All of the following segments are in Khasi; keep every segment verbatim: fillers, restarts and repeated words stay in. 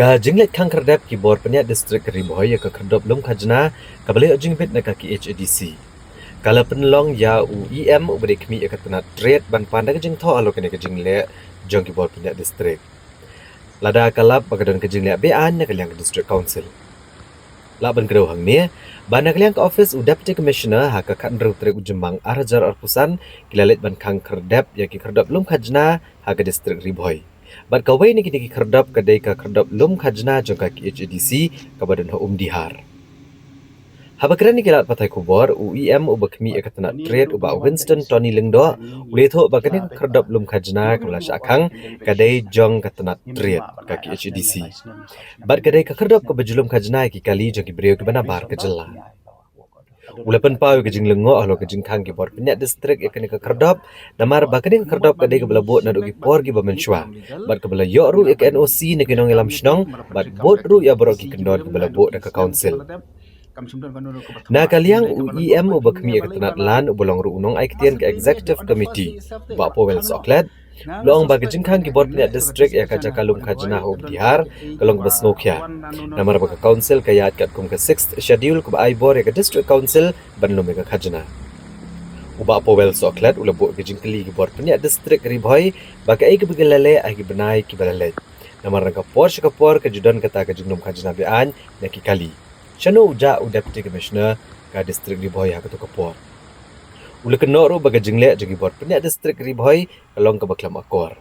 Ka jingleit khang khyrdep ki bor pynïaid district Ri Bhoi ïa ka khyrdop lum khajna kaba la ïoh jingbit na ka K H A D C ka la pynlong ïa u E M uba dei khmih ïa ka tnat trade ban pan da ka jingthoh halor kane ka jingleh jong ki bor pynïaid district. Lada ka lap ba ka don ka jingleh be-aiñ na ka liang ka District Council. Lah ban kdew hangne ba na ka liang ka office u Deputy Commissioner ha ka khathynriew tarik u Jymmang ar hajar arphew san ki la leit ban khang khyrdep ïa ki khyrdop lum khajna ha ka district Ri Bhoi. Bad kawei na kine ki khyrdop ka dei ka khyrdop lum khajna jong ka K H A D C kaba don ha Umdihar. Haba kren ïa ki lad pathai khubor, u E M uba khmih ïa ka tnat trade u Bah Winston Tony Lyngdoh u la ïathuh ba kane ka khyrdop lum khajna kaba la shah khang ka dei jong ka tnat trade ka K H A D C. Bad ka dei ka khyrdop kaba ju lum khajna ïa ki kali jong ki briew kiba nabar ka jylla. U la pynpaw ïa ka jinglyngngoh halor ka jingkhang ki bor pynïaid district ïa kane ka khyrdop, namar ba kane ka khyrdop ka dei kaba la buh naduh ki por kiba mynshuwa bad kaba la ïoh ruh ïa ka N O C na ki nongïalam shnong bad bud ruh ïa baroh ki kyndon kiba la buh da ka council. Na ka liang u E M uba khmih ïa ka tnat land uba long ruh u nongai ktien ka Executive Committee, u Bah Powell Sohkhlet, u la ong ba ka jingkhang ki bor pynïaid district ïa ka jaka lum khajna ha Umdihar ka long kaba sngewkhia, namar ba ka council ka ïaid katkum ka Sixth Schedule kaba ai bor ïa ka District Council ban lum ïa ka khajna. U Bah Powell Sohkhlet u la buh ïa ka jingkylli ïa ki bor pynïaid district Ri Bhoi ba kaei kaba ki la leh ha ki bnai kiba la leit, namar na ka por sha ka por ka ju don kata ka jinglum khajna be-aiñ na ki kali. Shano u jah u Deputy Commissioner ka district Ri Bhoi ha kato ka por? U la kynnoh ruh ba ka jingleh jong ki bor pynïaid district Ri Bhoi ka long kaba khlem akor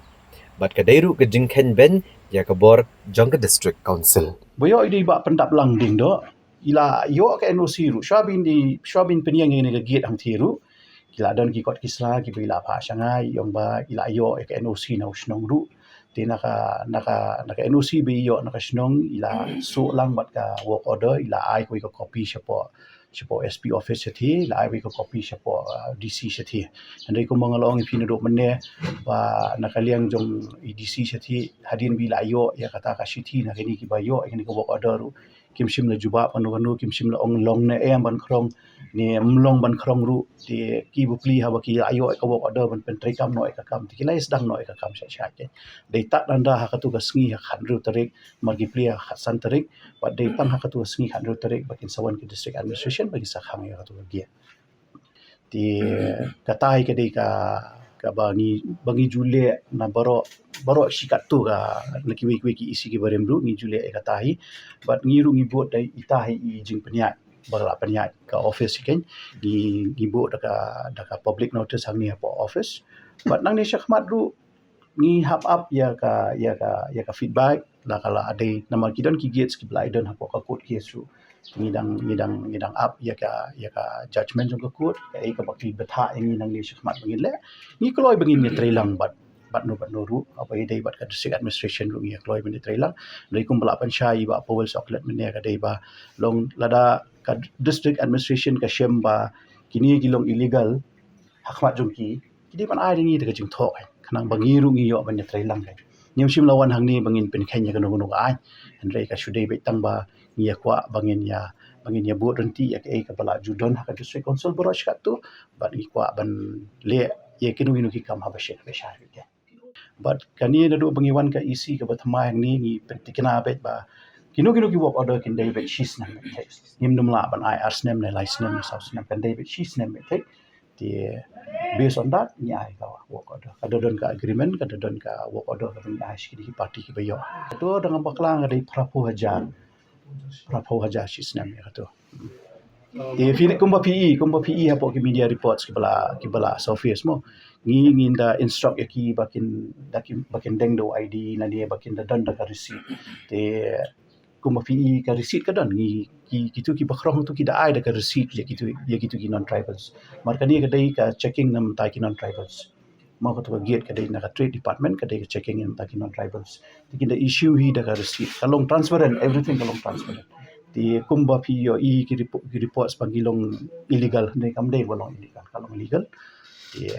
bad ka dei ruh ka jingkheiñ beiñ ïa ka bor jong ka District Council. Ba ïoh i dei ba pyndap lang ding doh, i la ïoh ka N O C ruh shuwa ban i, shuwa ban pynïeng ïa kane ka gate hangtei ruh. Ki la don ki kot ki sla kiba i la phah sha nga, i ong ba i la ïoh ïa ka N O C na u shnong ruh. Te na ka, na ka, na ka N O C ba i ïoh na ka shnong, i la suh lang bad ka work order, i la ai kawei ka copy shapoh, shapoh S P office shathie, i la ai kawei ka copy shapoh, uh, D C shathie. Hynrei kumba nga la ong ïa phi naduh mynne ba na ka liang jong i D C shathie, hadien ba i la ïoh ïa kata ka shithi na kine kiba ïoh ïa kane ka work order ruh, kim shym la jubab kano kano, kim shym la ong long ne em ban khrong ne ym long ban khrong ruh. Te ki bapli haba ki la ïoh ïa ka work order ban pyntreikam noh ïa ka kam, te ki la ïa sdang noh ïa ka kam shait shait. Dei tad nangta ha kato ka sngi ha ka khathynriew tarik, namar ki plie ha ka khatsan tarik, bad dei tang ha kato ka sngi khathynriew tarik ba kin sa wan ka District Administration ba kin sa khang ïa kato ka gate. Te kata hi ka dei ka, kaba ngi, ba ngi ju leh na baroh, baroh shi katto ka, na kiwei kiwei ki E C kiba rim ruh ngi ju leh ïa kata hi. Bad ngi ruh ngi bud da ita hi i jingpynïaid ba la pynïaid ka office hi kein. Ngi, ngi bud da ka, da ka public notice hangne hapoh office. Bad nangne shakhmat ruh ngi hap ap ïa ka, ïa ka, ïa ka feedback, la ka la dei namar ki don ki gates kiba la ïa don hapoh ka court case ruh. Ngi dang, ngi dang, ngi dang ap ïa ka, ïa ka judgment jong ka court, kaei kaba ki bthah ïa ngi nangne shakhmat ba ngin leh. Ngi kloi ba ngin ïatreilang bad, bad no bad no ruh, haba ïadei bad ka District Administration ruh ngi kloi ba ngin ïatreilang. Dei kumba la pynshai i Bah Powell Sohkhlet mynne ka dei ba long lada ka District Administration ka shem ba kine ki long illegal ha khmat jong ki, ki dei ban ai da ngi da ka jingthoh, khnang ba ngi ruh ngi ïoh ban ïatreilang. Ngim shym la wan hangne ba ngin pynkheiñ ïa kano kano ka aiñ. Hynrei ka shu dei beit tang ba ngi ïa kwah ba ngin ïa, ba ngin ïa bud ryntih ïa kaei kaba la ju don ha ka District Council baroh shi katto, bad ngi kwah ban leh ïa kino kino ki kam haba shai, haba shai. Bad kane naduh ba ngi wan ka E C kaba thymmai hangne ngi pynthikna beit ba kino kino ki work order kin dei beit shi snem beit. Ngim dum lah ban ai ar snem ne lai snem ne saw snem, kan dei beit shi snem beit. Te based on that ngi ai ka work order. Ka da don ka agreement, ka da don ka work order kaba ngi ai sha kine ki party kiba ïoh. Kato da nga bakla nga dei phraphew hajar. Phraphew hajar shi snem ïa kato. Te phi kumba phi i, kumba phi i hapoh ki media reports kiba la, kiba la surface mo. Ngi, ngin da instruct ïa ki ba kin, da ki, ba kin deng da u I D lane ba kin da don da ka receipt. Te kumba phi i ka receipt ka don, ngi, ki, kitu kiba khrong tu ki da ai da ka receipt ïa kitu, ïa kitu ki non-tribals. Namar kane ka dei ka checking na bynta ki non-tribals. Mo kato ka gate ka dei na ka Trade Department, ka dei ka checking na bynta ki non-tribals. Te kin da issue hi da ka receipt. Ka long transparent, everything ka long transparent. Te kumba phi ïohi ki repo-, ki reports ba ki long illegal, ne kam dei ba long illegal, ka long legal. Te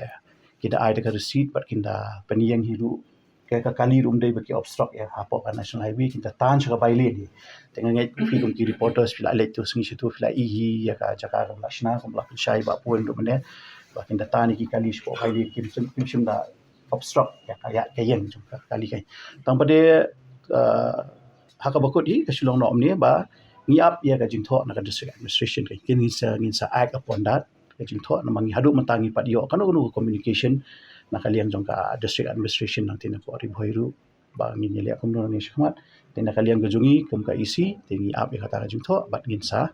kin da ai da ka receipt bad kin da pynïeng hi ruh. Ka, ka kali ruh ym dei ba ki obstruct ïa hapoh ka National Highway, kin da tan sha ka bylane hi. Te nga ngeit phi kum ki reporters phi la leit tu sngi shitu phi la i hi ïa ka jaka kaba la shna, kaba la pynshai Bah Powell mynne. Ba kin da tan ïa ki kali shapoh bylane, kim shym, kim shym da obstruct ïa ka, ïa ka ïeng jong ka kali kein. Tang ba dei, uh, ha kaba kut hi ka Shillong North mynne ba ngi ap ïa ka jingthoh na ka district administration, ka ngin sa, ngin sa act upon that ka jingthoh, namar ngi haduh mynta ngi pat ïoh kano kano ka communication na ka liang jong ka district administration nangta na pdeng Ri Bhoi ruh ba ngin ïaleh kumno nangne shakhmat. Te na ka liang ka jong ngi kum ka E C te ngi ap ïa kata ka jingthoh bad ngin sa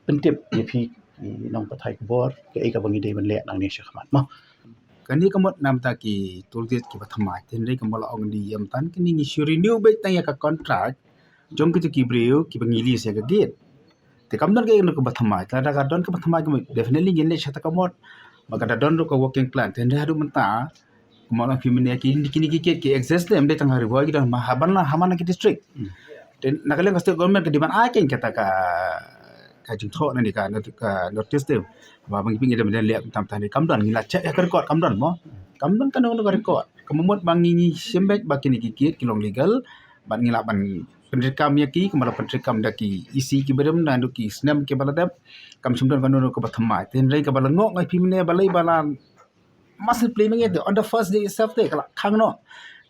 pyntip ïa phi ki nongpathai khubor kaei kaba ngi dei ban leh nangne shakhmat mo. Kane ka mut namar ki toll gate kiba thymmai, hynrei kumba la ong, dei ïa mynta kine ngi shu renew beit tang ïa ka contract jong kito ki briew kiba ngi lease ïa ka gate. Te kam don kaei kano kaba thymmai, lada ka don kaba thymmai ka mut definitely ngin leit sha kata ka mut. Ba ka da don ruh ka working plan, hynrei haduh mynta kumba la ong phi mynne, ki, kine ki gate ki exist ne em dei tang ha Ri Bhoi, ki don ha man la, ha man la ki district. Te na ka liang ka state government ka dei ban ai keiñ kata ka, ka jingthoh nangne, ka not-, ka notice te ba ngi pynïaid mynne leh tam tang, kam don. Ngi la check ïa ka record, kam don mo. Kam don kano kano ka record. Ka mut ba ngi, ngi shim beit ba kine ki gate ki long legal bad ngi lah ban pyntreikam ïa ki kumba la pyntreikam da ki E C kiba dang naduh ki snem kiba la dep. Kam shym don kano kano kaba thymmai. Hynrei kaba la ngop ngi phi mynne balei ba la massive play mynne, on the first day itself te ka la khang noh.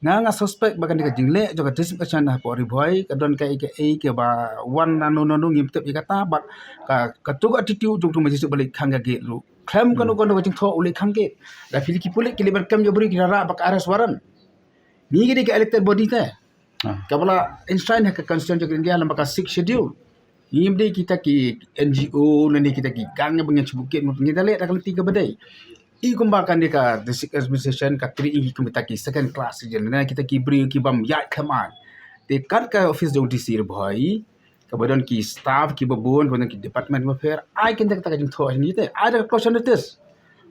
Nga, nga suspect ba kane ka jingleh jong ka district administration hapoh Ri Bhoi ka don kaei kaei kaba wan nano nano, ngim tip ïa kata, bad ka, kato ka attitude jong uto u Major District ba leit khang ka gate ruh, khlem kano kano ka jingthoh u leit khang gate. Da phi ki pulit ki leit ban kem ïa u briew, ki da rah bad ka arrest warrant. Ngi ki dei ka elected body te kaba la enshrine ha ka Constitution jong ka India lyngba ka Sixth Schedule. Ngim dei kita ki N G O lane kita ki gang ba ngin shu buh gate, ngi da leh da ka lynti kaba dei. I kumba kane ka district administration ka treat i kum kita ki second class citizen, lane kita ki briew ki bym ïaid khlem ai. Te kat ka office jong D C Ri Bhoi kaba don ki staff kiba bun, kaba don ki department kiba pher, ai keiñ kata ka jingthoh ngi te, ai da ka closure notice.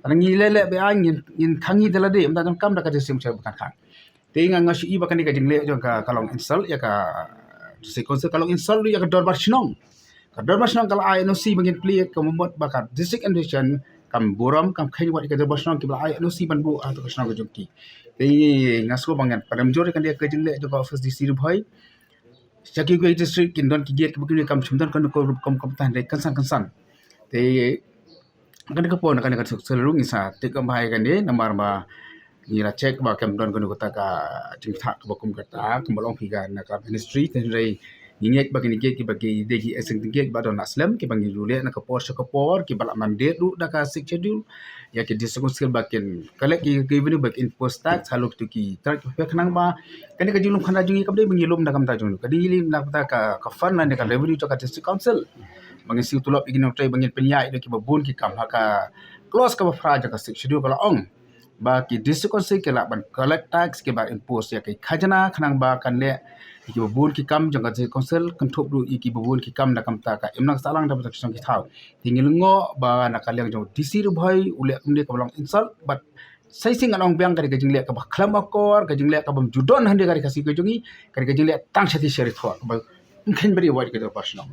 Lada ngi leh leh ba ai, ngin, ngin khang hi da lade, ym da jong kam da ka district administration ba kan khang. Te nga, nga shu i ba kane ka jingleh jong ka, ka long insult ïa ka district council, ka long insult ïa ka dorbar shnong. Ka dorbar shnong ka la ai N O C ba ngin plie, ka mut ba ka district administration kam burom, kam kheiñ wat ïa ka dorbar shnong kiba la ai N O C ban buh ha ka shnong ka jong ki. Te nga sngew ba ngan pynrem jur ïa kane ka jingleh jong ka office D C Ri Bhoi. Sha kiwei kiwei district kin don ki gate kiba, kiba kam shym don kano kano ka rukom kam tang, hynrei kynsan kynsan. Te kane ka por, na kane ka suk sel ruh ngi sa tip kam bha ïa kane, namar ba ngi la check ba kam don kano kata ka jingthoh kaba kum kata, kumba la ong phi ka na ka ministry, hynrei ngi ngeit ba kine ki gate kiba ki dei ki existing gate ba don na slem, kiba ngi ju leh na ka por sha ka por, kiba la mandate ruh da ka Sixth Schedule ïa ki district council ba kin collect ki revenue, ba kin impose tax halor kito ki trade kiba pher, khnang ba kane ka jinglum khana jong ngi kam dei ba ngi lum da ka bynta jong ngi, ka dei ngi lum da ka bynta ka, ka fund lane ka revenue jong ka district council. Ba ngin siew tulop ïa ki nongtrei, ba ngin pynïaid ïa ki kiba bun ki kam. Ha ka clause kaba phra jong ka Sixth Schedule ka la ong ba ki district council ki lah ban collect tax, kiba impose ïa ki khajna, khnang ba kan leh ïa kiba bun ki kam jong ka district council, kynthup ruh ïa kiba bun ki kam da ka bynta ka imlang sahlang, da ka bynta ki shong ki thaw. Te ngi lyngngoh ba na ka liang jong D C Ri Bhoi u leh kumne kaba long insult, bad sa shisien ngan ong biang, ka dei ka jingleh kaba khlem akor, ka jingleh kaba ym ju don hynrei ka dei ka shisien ka jong ngi, ka dei ka jingleh tang sha ti sha ri thoh, kaba ym kheiñ ba dei wat ka dorbar shnong.